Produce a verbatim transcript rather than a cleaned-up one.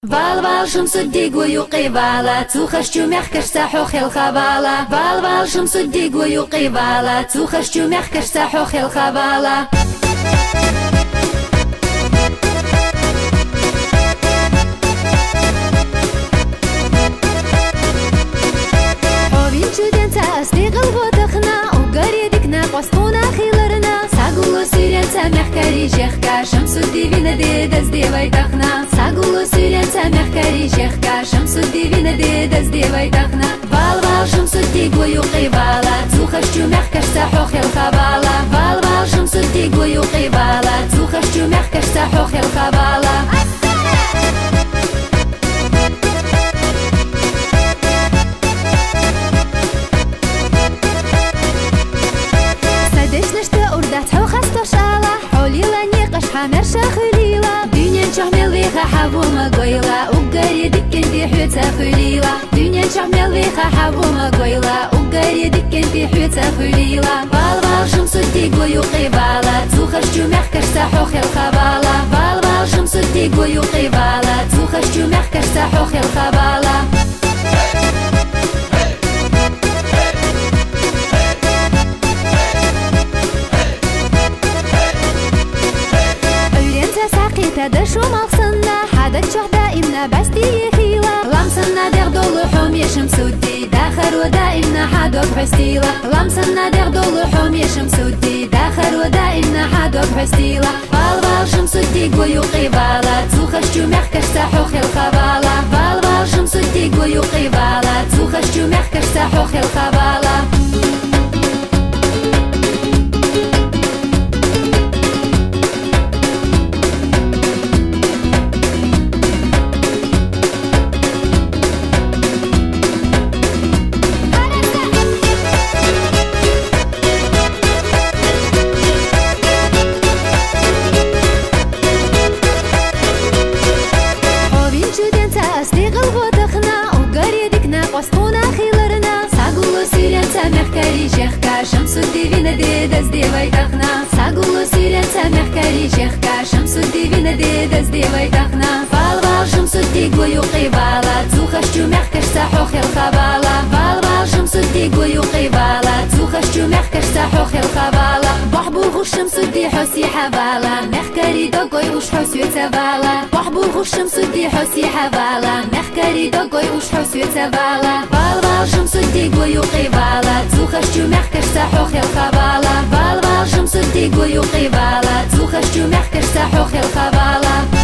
Вала, вала, Шамсудди, гойукъивала, цу хашчу мехкашца хьо хелхавала. Вала, вала, Шамсудди, гойукъивала, цу хашчу мехкашца хьо хелхавала. Хьо винчу денца ас декъал вотахна, угари дикна къвастуна хиларна. Сагуллу сиренца мехкари жехка, Шамсудди вина дедаз девайтахна. Сагуллу сиренца мехкари жехка, Шамсудди вина дедаз девайтахна. Вала, вала, Шамсудди, гойукъивала, цу хашчу мехкашца хьо хелхавала. Вала, вала, Шамсудди, гойукъивала, цу хашчу мехкашца хьо хелхавала. Садешнашта урдац хьо хастошала, хьолила никъаш хьамерша хуьлила. Дуьнен чохмел виха хьавума гойла, угари диккенди хьуьца хуьлила. Дуьнен чохмел виха хьавума гойла, угари диккенди хьуьца хуьлила. Вала, вала, Шамсудди, гойукъивала, цу хашчу мехкашца хьо хелхавала. Вала, вала, Шамсудди, гойукъивала, цу хашчу мехкашца хьо хелхавала. Уьйренца сакъита дашумал санна, хьадаг чохь даимна басти ехила. Лам санна дегъ долу хьоме, Шамсудди, дахаро даимна хьадог хьостила. Лам санна дегъ долу хьоме, Шамсудди, дахаро даимна хьадог хьостила. Вала, вала, Шамсудди, гойукъивала, цу хашчу мехкашца хьо хелхавала. Вала, вала, Шамсудди, гойукъивала, цу хашчу мехкашца хьо хелхавала. Хьо винчу денца ас декъал вотахна, угари дикна къвастуна хиларна. Сагуллу сиренца мехкари жехка, Шамсудди вина дедаз девайтахна. Сагуллу сиренца мехкари жехка, Шамсудди вина дедаз девайтахна. Вала, вала, Шамсудди, гойукъивала, цу хашчу мехкашца хьо хелхавала. Вала, вала, Шамсудди, гойукъивала, цу хашчу мехкашца хьо хелхавала. Бахбугъу Шамсудди, хьо сихьавала, мехкари докой уш хьо сецавала. Бахбугъу Шамсудди, хьо сихьавала, мехкари докой уш хьо сецавала. Вала, вала, Шамсудди, гойукъивала, цу хашчу мехкашца хьо хелхавала. Вала, вала, Шамсудди, гойукъивала, цу хашчу мехкашца хьо хелхавала.